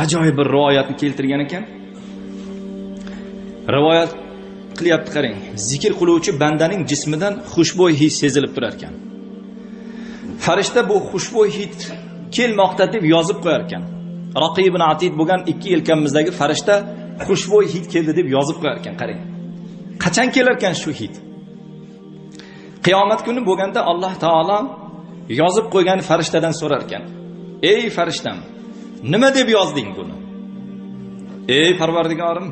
Ajoyib bir rivoyatni keltirgan ekan. Rivoyat qilyapti, qarang. Zikr qiluvchi bandaning jismidan xushbo'y hid sezilib turar ekan. Farishta bu xushbo'y hid kelmoqda deb yozib qo'yar ekan. Raqib ibn Atid bo'lgan ikki yelkamizdagi farishta xushbo'y hid keldi deb yozib qo'yar ekan, qarang. Qachon kelar ekan shu hid? Qiyomat kuni bo'lganda Alloh taolo yozib qo'ygan farishtadan so'rar ekan. Ey farishtam, nima deb yozding buni? Ey Parvardigorim,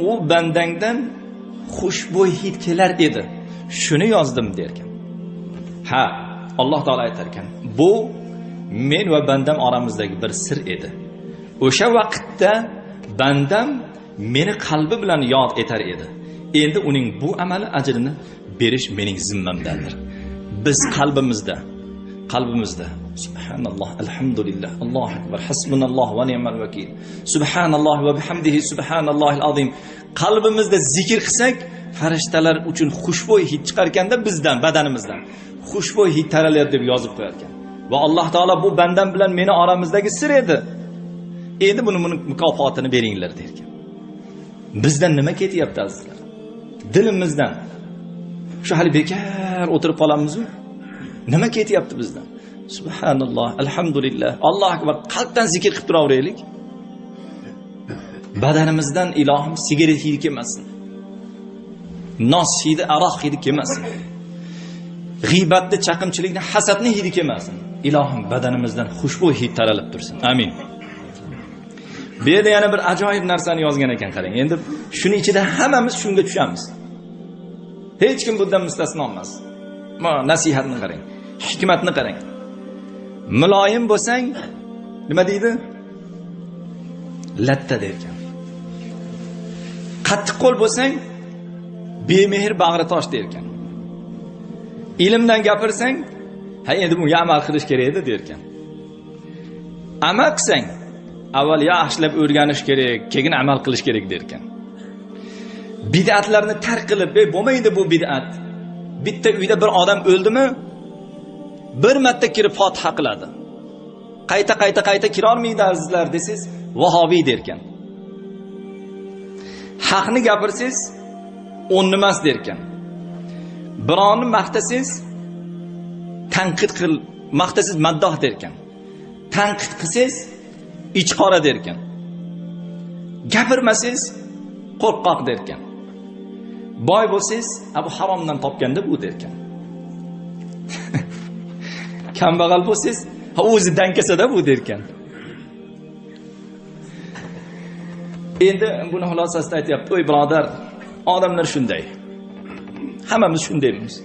u bandangdan xushbo'y hid kelar edi. Shuni yozdim der ekan. Ha, Alloh taolo aytar ekan, bu men va bandam oramizdagi bir sir edi. O'sha vaqtda bandam meni qalbi bilan yod etar edi. Endi uning bu amali ajrini berish mening zimmamdadir. Biz qalbimizda subhanalloh, alhamdulillah, Allohu akbar, hasbunalloh va ni'mal vakil, subhanalloh va bihamdihi, subhanallohil azim. Qalbimizda zikr qilsak, farishtalar uchun xushbo'y hid chiqar ekanda bizdan, badanimizdan xushbo'y hid taralyapti deb yozib qo'yar ekan. Va Alloh taolo bu bandam bilan meni oramizdagi sir edi. Endi buni mukofotini beringlar der ekan. Bizdan nima ketyapti azizlar? Dilimizdan. Shu hali bekor o'tirib qolamizmi? Nima ketyapti bizdan? Subhanalloh, alhamdulillah, Allohu akbar. Qalbdan zikr qilib turaveraylik. Badanimizdan ilohim sigaret hidi kelmasin. Nos hidi, aroq hidi kelmasin. G'iybatni, chaqimchilikni, hasadni hidi kelmasin. Ilohim badanimizdan xushbo'y hid taralib tursin. Amin. Bu yerda yana bir ajoyib narsani yozgan ekan, qarang. Endi shuni ichida hammamiz shunga tushamiz. Hech kim bundan mustasno emas. Mana nasihatni qarang, hikmatni qarang. Muloyim bo'lsang, nima deydi? Latta der ekan. Qattiq qo'l bo'lsang, bemehr bag'ri tosh der ekan. Ilmdan gapirsang, ha endi bunga amal qilish kerak edi der ekan. Amal qilsang, avval yaxshilab o'rganish kerak, keyin amal qilish kerak der ekan. Bid'atlarni tark qilib, bo'lmaydi bu bid'at. Bitta uyda bir odam o'ldimi, bir marta kirib fotiha qiladi. Qayta qayta qayta kira olmaydi azizlar desangiz, vahobiy der ekan. Haqni gapirsangiz, o'nni emas der ekan. Birovni maqtasangiz, tanqid qil, maqtasangiz maddoh der ekan. Tanqid qilsangiz ichqora der ekan. Gapirmasangiz qo'rqoq der ekan. Boy bo'lsangiz, bu haromdan topganda bu der ekan. Kambag'al bo'lsangiz, ha o'zi dankasada bu der ekan. Endi buni xulosasida aytyapti, "Ey birodar, odamlar shunday. Hammamiz shundaymiz.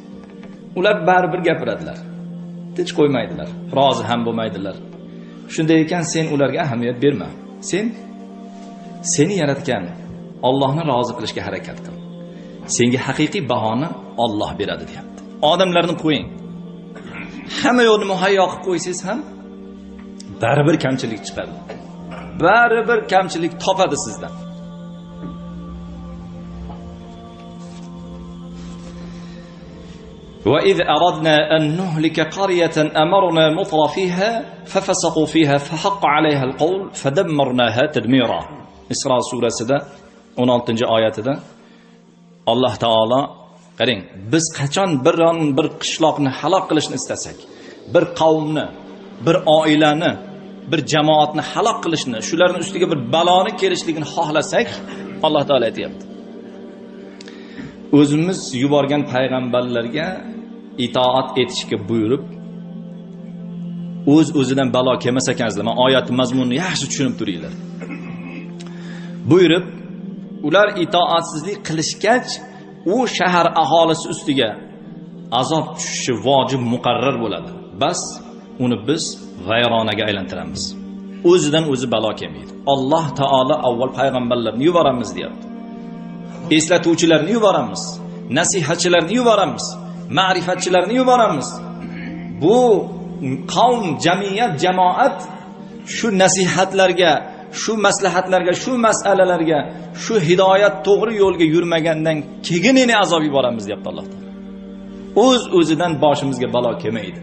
Ular baribir gapiradilar. Tinch qo'ymaydilar, rozi ham bo'lmaydilar. Shunday ekan sen ularga ahamiyat berma. Sen seni yaratgan Allohni rozi qilishga harakat qil. Senga haqiqiy bahoni Alloh beradi" deyapti. Odamlarni qo'ying. Hamma yo'lni muhayyo qilib qo'ysangiz ham baribir kamchilik chiqadi. Baribir kamchilik topadi sizdan. وَإِذْ أَرَدْنَا أَنْ نُهْلِكَ قَرْيَةً أَمَرْنَا مُتْرَ فِيهَا فَفَسَقُوا فِيهَا فَحَقَّ عَلَيْهَا الْقَوْلُ فَدَمَّرْنَاهَا تَدْمِيرًا. İsra surasida 16-oyatida Alloh taolo qarang, biz qachon bir qishloqni halok qilishni istasak, bir qavmni, bir oilani, bir jamoatni halok qilishni, shularning ustiga bir baloni kelishligini xohlasak, Alloh taolo aytayapti. O'zimiz yuborgan payg'ambarlarga itoat etishga buyurib, o'z-o'zidan balo kelmas ekan sizlar. Men oyat mazmunini yaxshi tushunib turinglar. Buyurib, ular itoatsizlik qilishgach, u shahar aholisi ustiga azob tushishi vojib muqarrar bo'ladi. Bas uni biz vayronaga aylantiramiz. O'zidan o'zi balo kelmaydi. Alloh taolo avval payg'ambarlarni yuboramiz deyapti. Eslatuvchilarni yuboramiz, nasihatchilarni yuboramiz, ma'rifatchilarni yuboramiz. Bu qavm, jamiyat, jamoat shu nasihatlarga, shu maslahatlarga, shu masalalarga, shu hidoyat to'g'ri yo'lga yurmagandan keyin endi azob yuboramiz deyapti Alloh taolo. O'z-o'zidan boshimizga balo kelmaydi.